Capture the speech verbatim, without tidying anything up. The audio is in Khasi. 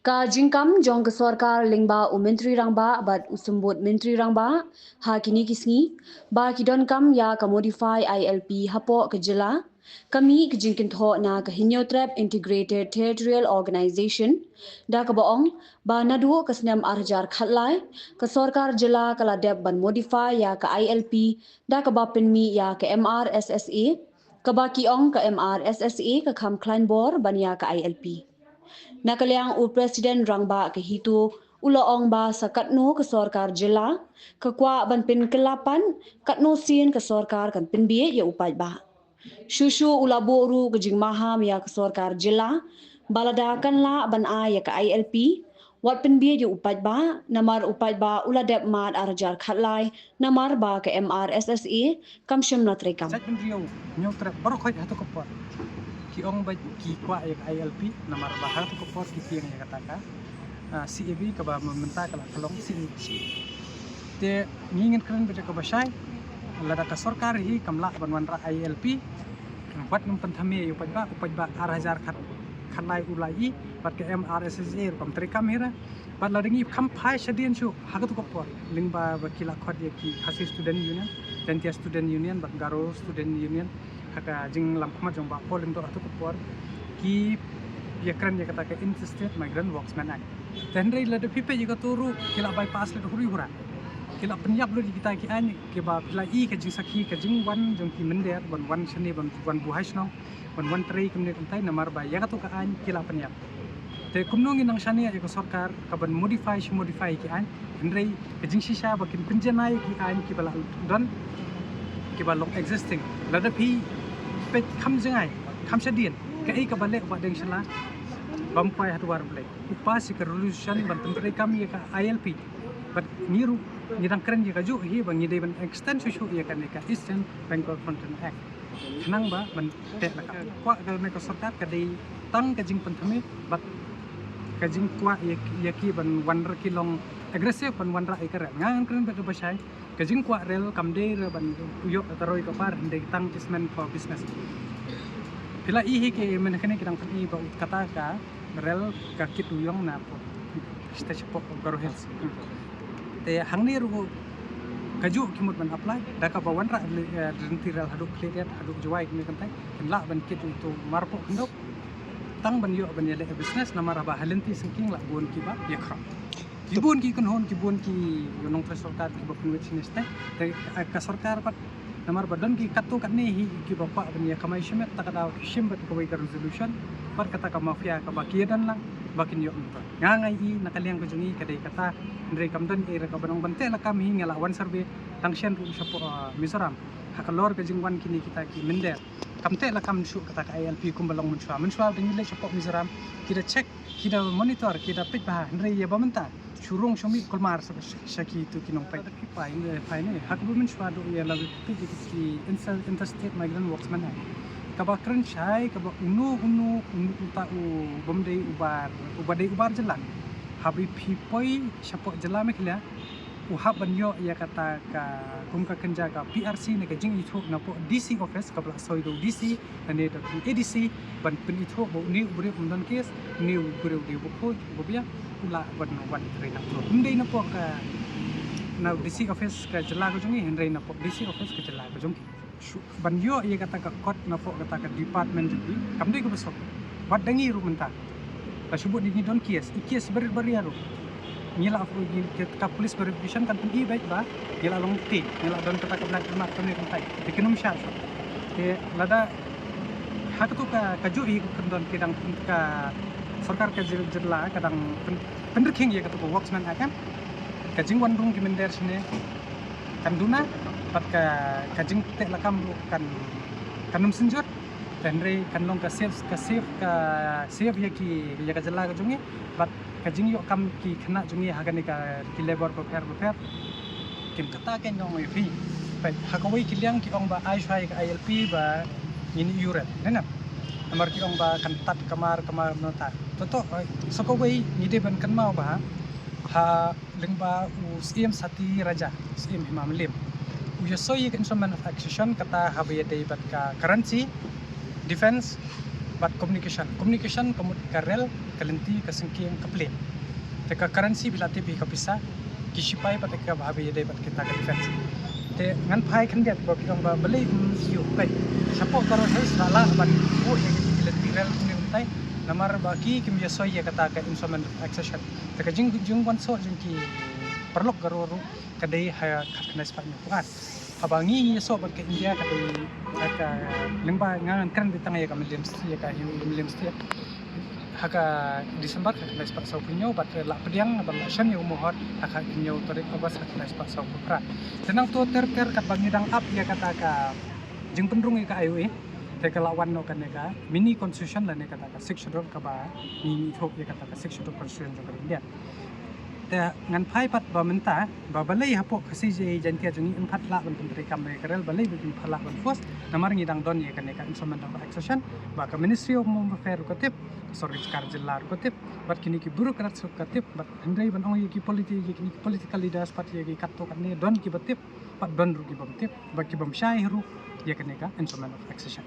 Ka jingkam jong ka sorkar lyngba u Myntri Rangbah bad u Symbud Myntri Rangbah ha kine ki sngi ba ki donkam ïa ka modify I L P hapoh ka jylla, ka mih ka jingkynthoh na ka Hynñiewtrep Integrated Territorial Organization, da kaba ong ba naduh ka snem ar hajar khatlai, ka sorkar jylla ka la dep ban modify ïa ka I L P da kaba pynmih ïa ka M R S S A, kaba ki ong ka M R S S A ka kham khlaiñ bor ban ïa ka I L P. Na ka liang u President Rangbah ka HITO u la ong ba sa katno ka sorkar jylla ka kwah ban pynkylla pat, katno sien ka sorkar kan pynbiej ïa u paidbah. Shuh shuh u la buh ruh ka jingmaham ïa ka sorkar jylla ba lada kan lah ban ai ïa ka I L P, wat pynbiej ïa u paidbah, namar u paidbah u la dep mad ar hajar khatlai, namar ba ka M R S S A kam shym la treikam. Jaitbynriew Hynñiewtrep baroh khoit ha kato ka por ki ong ba ki kwah ïa ka I L P, namar ba ha kato ka por ki tieng ïa kata ka, ah, C A B, kaba mynta ka la ka long C A B. Te ngi ngin kren beit ïa kaba shai, lada ka sorkar hi kam lah ban wanrah I L P, wat nym pynthame ïa u paidbah, u paidbah ar hajar khat, khatlai u la ïohi, bad ka M R S S A ruh kam treikam hi re. Bad lada ngi kham phai shadien shuh ha kato ka por, lyngba ba ki la khot ïa ki Khasi Student Union, Jaintia Student Union bad Garo Student Union ha ka jinglam khmat jong Bah Paul Lyngdoh ha kato ka por, ki ïakren ïa kata ka Interstate Migrant Workmen Act. Te hynrei lada phi peit ïa kato ruh ki la bypass lut huri hura. Ki la pynïap lut ïa kita ki aiñ, kiba phi la ïohi ka jingsakhi ka jingwan jong ki mynder ban wan shane ban wan buhai shnong, ban wan trei kumne kumtai, namar ba ïa kato ka aiñ ki la pynïap. Te kumno ngin nang shaniah ïa ka sorkar kaban modify shi modify ki aiñ, hynrei ka jingshisha ba kin pynjanai ïa ki aiñ kiba la don, kiba long existing. Lada phi peit kham jngai, kham shadien, kaei kaba leh u Bah Deng Shylla bam kwai ha Dwar Blei? U pass ïa ka resolution ban pyntreikam ïa ka I L P. Bad ngi ruh ngi dang kren ïa kajuh hi ba ngi dei ban extend shuh shuh ïa kane ka Eastern Bengal Frontier Act. Khnang ba ban teh lakam. Kwah kane ka sorkar ka dei tang ka jingpynthame bad ka jingkwah ïa, ïa ki ban wanrah, ki long aggressive ban wanrah ïa ka rel. Nga ngan kren bad u Bah Shai, ka jingkwah rel kam dei re ban ïoh ka roi ka par, hynrei tang is meant for business. Phi la ïohi hi ki mynhynnin ki dang pyni ba u kata ka rel ka kit u ïong na pdeng station pdeng Garo Hills. Te hangne ruh kajuh ki mut ban apply, da kaba wanrah, eh, lynti rel haduh Khliehriat, haduh Jowai kumne kumtai, kin lah ban kit ïa uto u marpoh khyndew. Tang ban ïoh ban ïaleh business, namar ba ha lynti syngkien la bun kiba ïakhrong. Ki bun ki kynhun, ki bun ki nongtrei sorkar kiba pynwit shane shatei. Te ka, ka sorkar pat, namar ba don ki katto katne hi kiba kwah ban ïa kamai shimet, ta ka daw ki shim bad kawei ka resolution bad kata ka mafia kaba ki ïadon lang ba kin ïoh mynta. Nga nga ïohi na ka liang ka jong ngi ka dei kata, hynrei kam don ei re kaban ong ban teh lakam hi. Nga la wan survey tang shen ruh shapoh, ah, Mizoram, ha ka lor ka jingwan kine kita ki mynder. Kam teh lakam shuh kata ka I L P kumba long mynshuwa. Mynshuwa ba ngi leit shapoh Mizoram, ki da check, ki da monitor, ki da peit bha, hynrei ïa ba mynta shu rung shu mih kulmar sha, sha, sha kito ki nongpeit. Ki phai, eh, phai ne ha kaba mynshuwa, duh ïa la peit ïa ki Inter-, Interstate Migrant Workmen Act, kaba kren shai kaba uno uno uno uta u bym dei u bar, uba dei u bar jylla. Haba phi poi shapoh jylla Meghalaya, u hap ban ïoh ïa kata ka, kum ka kynja ka P R C ne ka jingithuh napoh D C office, kaba la soi da u D C lane da u A D C, ban pynithuh ba une u briew um don case, une u briew u dei u bakhuid, u babiang, u lah ban wan trei na pdeng. Ym dei napoh ka, na D C office ka jylla ka jong ngi, hynrei napoh D C office ka jylla ka jong ngi. Shu, ban ïoh ïa kata ka kot napoh kata ka department jong ngi kam dei kaba suk. Wat da ngi ruh mynta, la shu bud ngi don case, i case barit baria ruh, ngi la, ngi, ka police verification kan pyni beit ba ngi la long te, ngi la don kata ka black mark kane kane. Te kin ym shah shuh. Te lada ha kato ka, kajuh hi ka kyndon, ki dang pyn-, ka sorkar ka jyl-, jylla ka dang pyn-, pynrkhing ïa kato ka Workmen Act kan, ka jingwan rung ki mynder shane kan duna, bad ka, ka jingteh lakam ruh kan, kan ym synjur. Te hynrei kan long ka safe, ka safe, ka safe ïa ki, ïa ka jylla ka jong ngi, bad ka jingïoh kam ki khynnah jong ngi ha kane ka, ki labour bapher bapher. Kim, kata ka nong ïa phi. Peit, ha kawei ki liang ki ong ba ai shuwa ïa ka I L P ba ngin ïoh rel, ne na. Namar ki ong ba kan tad kamar, kamar nota. To to, eh, sa kawei ngi dei ban kynmaw ba ha, ha lyngba u Syiem Sati Raja, Syiem Hima Mylliem, u ïasoi ïa ka Instrument of Accession, kata haba ïadei bad ka currency, defence, Bad communication. Communication ka mut ka rel, ka lynti, ka syngkien, ka plane. Te ka currency phi la tip hi ka pisa, ki shipai pat ka ba haba ïadei bad kita ka defense. Te ngan phai khyndiat ba phi ong ba balei ym siew peit. Shapoh ka rel hei sdang lah ban buh ïa ki lynti rel kumne kumtai. Namar ba ki kim ïasoi ïa kata ka instrument of accession. Te ka jing, jingwan soh jong ki paralok Garo ruh ka dei ha khatkhyndai spah hynñiewphew ar. Haba ngi ngi ïasoh bad ka India ka dei ha ka lyngba, nga ngan kren beit tang ïa ka Mylliem State, ïa ka Mylliem State. Ha ka December khatkhyndai spah sawphew hynñiew bad la pdiang bad la shim ïa u mohor ha ka khathynñiew tarik August khatkhyndai spah sawphew phra. Te nangta ter ter katba ngi dang ap ïa kata ka jingpynrung ïa ka I O A, te ka la wan noh kane ka mini constitution lane kata ka Sixth Schedule kaba ngi ngi thoh ïa kata ka Sixth Schedule constitution jong ka India. Te ngan phai pat ba mynta ba balei hapoh ka C J A Jaintia jong ngi ym pat lah ban pyntreikam ïa ka rel, balei ba ym pat lah ban force, namar ngi dang don ïa kane ka instrument of accession ba ka Ministry of Home Affairs ruh ka tip, ka sorkar jylla ruh ka tip, bad kine ki bureaucrats ruh ka tip, bad hynrei ban ong ïa ki politi-, ïa kine ki political leaders pat ïa ki katto katne don kiba tip, bad don ruh ki bym tip, bad ki bym shai ruh ïa kane ka instrument of accession.